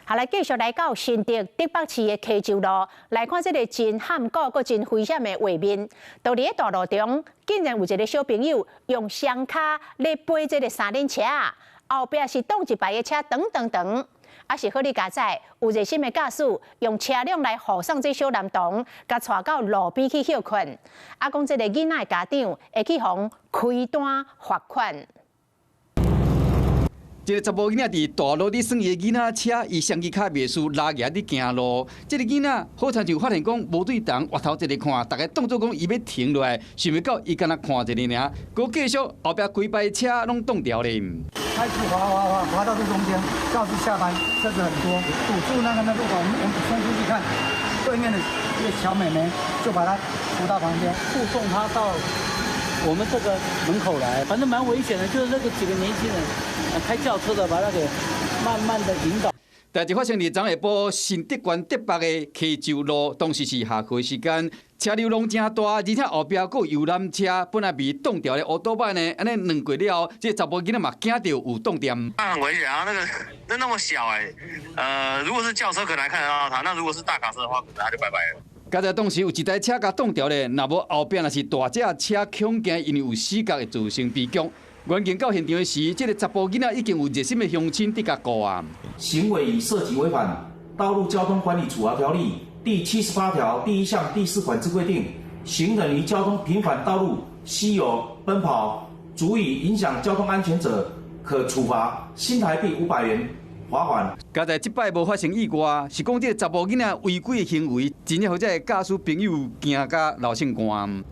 好，來繼續來到新竹竹北市的溪州路，來看這个真罕見閣真危險的畫面。佇咧大路中，竟然有一个小朋友用雙跤咧飛這个三輪車，後壁是擋一排的車，等等等。啊是好哩佳哉，有熱心的駕駛用車輛來護送這小男童，共帶到路邊去歇睏。啊，講這个囡仔的家長會去予開單罰款。這个查埔囡仔佇大路咧耍伊的囡仔車，伊雙支跤袂輸拉舉咧行路。這个囡仔好親像發現講無對同，回頭一个看，逐家當做講伊欲停落來，想袂到伊干焦看一下爾，閣繼續後壁規排車攏擋牢咧。開始滑滑滑滑到路中間，肇事下班，車子很多，堵住那個路口，我們衝出去看，對面的一個小妹妹就把她扶到旁邊，護送她到我們這個門口來，反正蠻危險的，就是那個幾個年輕人開轎車的，把他給慢慢的引導。代誌發生佇昨下晡新竹縣竹北的溪州路，當時是下課時間，車流量誠大，而且後壁閣有遊覽車，本來未擋牢的烏多擺呢，按呢兩過了後，這个查埔囡仔嘛驚著有擋電。那很危險啊！那個那麼小欸，如果是轎車可能還看得到他，那如果是大卡車的話，可能他就拜拜了。佳哉當時有一台車共擋牢咧，若無後壁若是大隻車恐驚因為有死角會造成悲劇。員警到現場的時，這个查埔囡仔已經有熱心的鄉親佇共顧啊。行為已涉及違反《道路交通管理處罰條例》第78條第1項第4款之規定，行人於交通頻繁道路嬉遊奔跑，足以影響交通安全者，可處罰新台幣500元罰款。佳哉這擺無發生意外，是講這个查埔囡仔違規的行為，真正予這个駕駛朋友驚甲流心肝。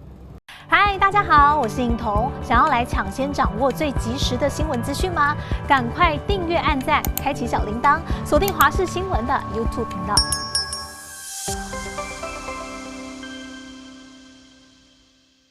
嗨，大家好，我是颖彤。想要來搶先掌握最及時的新聞資訊嗎？趕快訂閱、按讚、開啟小鈴鐺，鎖定華視新聞的 YouTube 頻道。